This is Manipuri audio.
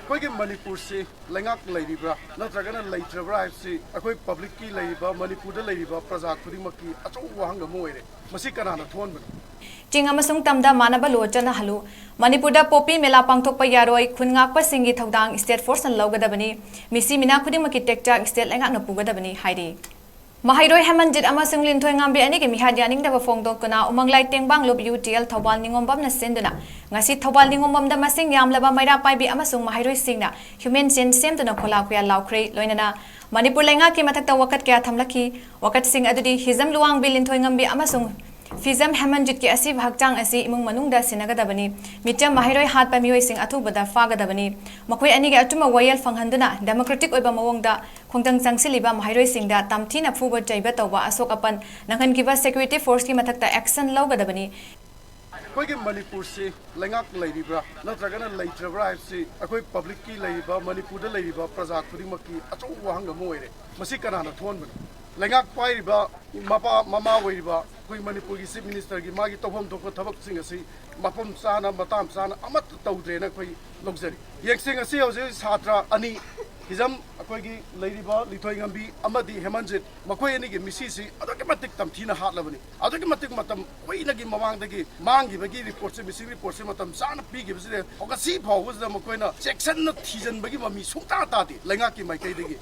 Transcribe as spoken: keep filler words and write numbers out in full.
ꯑꯩꯈꯣꯏꯒꯤ ꯃꯅꯤꯄꯨꯔꯁꯤ ꯂꯩꯉꯥꯛ ꯂꯩꯔꯤꯕ꯭ꯔꯥ ꯅꯠꯇ꯭ꯔꯒꯅ ꯂꯩꯇ꯭ꯔꯕ꯭ꯔꯥ ꯍꯥꯏꯕꯁꯤ ꯑꯩꯈꯣꯏ ꯄꯕ꯭ꯂꯤꯛꯀꯤ ꯂꯩꯔꯤꯕ, ꯃꯅꯤꯄꯨꯔꯗ ꯂꯩꯔꯤꯕ ꯄ꯭ꯔꯖꯥ ꯈꯨꯗꯤꯡꯃꯛꯀꯤ ꯑꯆꯧꯕ ꯋꯥꯍꯪ ꯑꯃ ꯑꯣꯏꯔꯦ꯫ ꯃꯁꯤ ꯀꯅꯥꯅ ꯊꯣꯛꯍꯟꯕꯅꯣ? ꯆꯤꯡ ꯑꯃꯁꯨꯡ ꯇꯝꯗ ꯃꯥꯟꯅꯕ ꯂꯣ ꯆꯠꯅꯍꯜꯂꯨ꯫ ꯃꯅꯤꯄꯨꯔꯗ ꯄꯣꯄꯤ ꯃꯦꯂꯥ ꯄꯥꯡꯊꯣꯛꯄ ꯌꯥꯔꯣꯏ꯫ ꯈꯨꯟ ꯉꯥꯛꯄꯁꯤꯡꯒꯤ ꯊꯧꯗꯥꯡ ꯁ꯭ꯇꯦꯠ ꯐꯣꯔꯁꯅ ꯂꯧꯒꯗꯕꯅꯤ꯫ ꯃꯤꯁꯤ ꯃꯤꯅꯥ ꯈꯨꯗꯤꯡꯃꯛꯀꯤ ꯇꯦꯛꯆꯥꯛ ꯁ꯭ꯇꯦꯠ ꯂꯩꯉꯥꯛꯅ ꯄꯨꯒꯗꯕꯅꯤ ꯍꯥꯏꯔꯤ꯫ ꯃꯍꯩꯔꯣꯏ ꯍꯦꯃꯟꯖꯤꯠ ꯑꯃꯁꯨꯡ ꯂꯤꯟꯊꯣꯏꯉꯥꯝꯕꯤ ꯑꯅꯤꯒꯤ ꯃꯤꯍꯥꯠ ꯌꯥꯅꯤꯡꯗꯕ ꯐꯣꯡꯗꯣꯛꯇꯨꯅ ꯎꯃꯪꯂꯥꯏ ꯇꯦꯡꯕꯥꯡꯂꯨꯞ ꯌꯨ ꯇꯤ ꯑꯦꯜ ꯊꯧꯕꯥꯜ ꯅꯤꯉꯣꯝꯕꯝꯅ ꯁꯤꯟꯗꯨꯅ ꯉꯁꯤ ꯊꯧꯕꯥꯜ ꯅꯤꯉꯣꯝꯕꯝꯗ ꯃꯁꯤꯡ ꯌꯥꯝꯂꯕ ꯃꯩꯔꯥ ꯄꯥꯏꯕꯤ ꯑꯃꯁꯨꯡ ꯃꯍꯩꯔꯣꯏꯁꯤꯡꯅ ꯍ꯭ꯌꯨꯃꯦꯟ ꯆꯦꯟ ꯁꯦꯝꯗꯨꯅ ꯈꯣꯂꯥ ꯈꯨꯌꯥ ꯂꯥꯎꯈ꯭ꯔꯦ꯫ ꯂꯣꯏꯅꯅ ꯃꯅꯤꯄꯨꯔ ꯂꯩꯉꯥꯛꯀꯤ ꯃꯊꯛꯇ ꯋꯥꯀꯠ ꯀꯌꯥ ꯊꯝꯂꯛꯈꯤ꯫ ꯋꯥꯀꯠꯁꯤꯡ ꯑꯗꯨꯗꯤ ꯍꯤꯖꯝ ꯂꯨꯋꯥꯡꯕꯤ ꯂꯤꯟꯊꯣꯏꯉꯝꯕꯤ ꯑꯃꯁꯨꯡ ꯐꯤꯖꯝ ꯍꯦꯃꯟꯖꯤꯠꯀꯤ ꯑꯁꯤꯕ ꯍꯛꯆꯥꯡ ꯑꯁꯤ ꯏꯃꯨꯡ ꯃꯅꯨꯡꯗ ꯁꯤꯟꯅꯒꯗꯕꯅꯤ꯫ ꯃꯤꯆꯝ ꯃꯍꯩꯔꯣꯏ ꯍꯥꯠꯄ ꯃꯤꯑꯣꯏꯁꯤꯡ ꯑꯊꯨꯕꯗ ꯐꯥꯒꯗꯕꯅꯤ꯫ ꯃꯈꯣꯏ ꯑꯅꯤꯒꯤ ꯑꯆꯨꯝꯕ ꯋꯥꯌꯦꯜ ꯐꯪꯍꯟꯗꯨꯅ ꯗꯦꯃꯣꯀ꯭ꯔꯦꯇꯤꯛ ꯑꯣꯏꯕ ꯃꯑꯣꯡꯗ ꯈꯣꯡꯖꯪ ꯆꯪꯁꯤꯜꯂꯤꯕ ꯃꯍꯩꯔꯣꯏꯁꯤꯡꯗ ꯇꯝꯊꯤꯅ ꯐꯨꯕ ꯆꯩꯕ ꯇꯧꯕ, ꯑꯁꯣꯛ ꯑꯄꯟ ꯅꯪꯍꯟꯈꯤꯕ ꯁꯦꯀ꯭ꯌꯨꯔꯤꯇꯤ ꯐꯣꯔꯁꯀꯤ ꯃꯊꯛꯇ ꯑꯦꯛꯁꯟ ꯂꯧꯒꯗꯕꯅꯤ꯫ ꯑꯩꯈꯣꯏꯒꯤ ꯃꯅꯤꯄꯨꯔꯁꯤ ꯂꯩꯉꯥꯛ ꯂꯩꯔꯤꯕ꯭ꯔꯥ ꯅꯠꯇ꯭ꯔꯒꯅ ꯂꯩꯇ꯭ꯔꯕ꯭ꯔꯥ ꯍꯥꯏꯕꯁꯤ ꯑꯩꯈꯣꯏ ꯄꯕ꯭ꯂꯤꯛꯀꯤ ꯂꯩꯔꯤꯕ, ꯃꯅꯤꯄꯨꯔꯗ ꯂꯩꯔꯤꯕ ꯄ꯭ꯔꯖꯥ ꯈꯨꯗꯤꯡꯃꯛꯀꯤ ꯑꯆꯧꯕ ꯋꯥꯍꯪ ꯑꯃ ꯑꯣꯏꯔꯦ꯫ ꯃꯁꯤ ꯀꯅꯥꯅ ꯊꯣꯛꯍꯟꯕꯅꯣ? ꯂꯩꯉꯥꯛ ꯄꯥꯏꯔꯤꯕ ꯃꯄꯥ ꯃꯃꯥ ꯑꯣꯏꯔꯤꯕ ꯑꯩꯈꯣꯏ ꯃꯅꯤꯄꯨꯔꯒꯤ ꯆꯤꯐ ꯃꯤꯅꯤꯁꯇꯔꯒꯤ ꯃꯥꯒꯤ ꯇꯧꯐꯝ ꯊꯣꯛꯄ ꯊꯕꯛꯁꯤꯡ ꯑꯁꯤ ꯃꯐꯝ ꯆꯥꯅ, ꯃꯇꯥꯡ ꯆꯥꯅ ꯑꯃꯠꯇ ꯇꯧꯗ꯭ꯔꯦꯅ ꯑꯩꯈꯣꯏ ꯂꯧꯖꯔꯤ꯫ ꯌꯦꯡꯁꯤ, ꯉꯁꯤ ꯍꯧꯖꯤꯛ ꯁꯥꯇ꯭ꯔ ꯑꯅꯤ, ꯍꯤꯖꯝ ꯑꯩꯈꯣꯏꯒꯤ ꯂꯩꯔꯤꯕ ꯂꯤꯊꯣꯏꯉꯝꯕꯤ ꯑꯃꯗꯤ ꯍꯦꯃꯟꯖꯤꯠ, ꯃꯈꯣꯏ ꯑꯅꯤꯒꯤ ꯃꯤꯁꯤꯁꯤ ꯑꯗꯨꯛꯀꯤ ꯃꯇꯤꯛ ꯇꯝꯊꯤꯅ ꯍꯥꯠꯂꯕꯅꯤ꯫ ꯑꯗꯨꯛꯀꯤ ꯃꯇꯤꯛ ꯃꯇꯝ ꯀꯨꯏꯅꯒꯤ ꯃꯃꯥꯡꯗꯒꯤ ꯃꯥꯡꯈꯤꯕꯒꯤ ꯔꯤꯄꯣꯔꯠꯁꯦ, ꯃꯤꯁꯤꯡ ꯔꯤꯄꯣꯔꯠꯁꯦ ꯃꯇꯝ ꯆꯥꯅ ꯄꯤꯈꯤꯕꯁꯤꯗ ꯉꯁꯤ ꯐꯥꯎꯕꯁꯤꯗ ꯃꯈꯣꯏꯅ ꯆꯦꯛꯁꯤꯟꯅ ꯊꯤꯖꯤꯟꯕꯒꯤ ꯃꯃꯤ ꯁꯨꯡꯇꯥ ꯇꯥꯗꯦ ꯂꯩꯉꯥꯛꯀꯤ ꯃꯥꯏꯀꯩꯗꯒꯤ꯫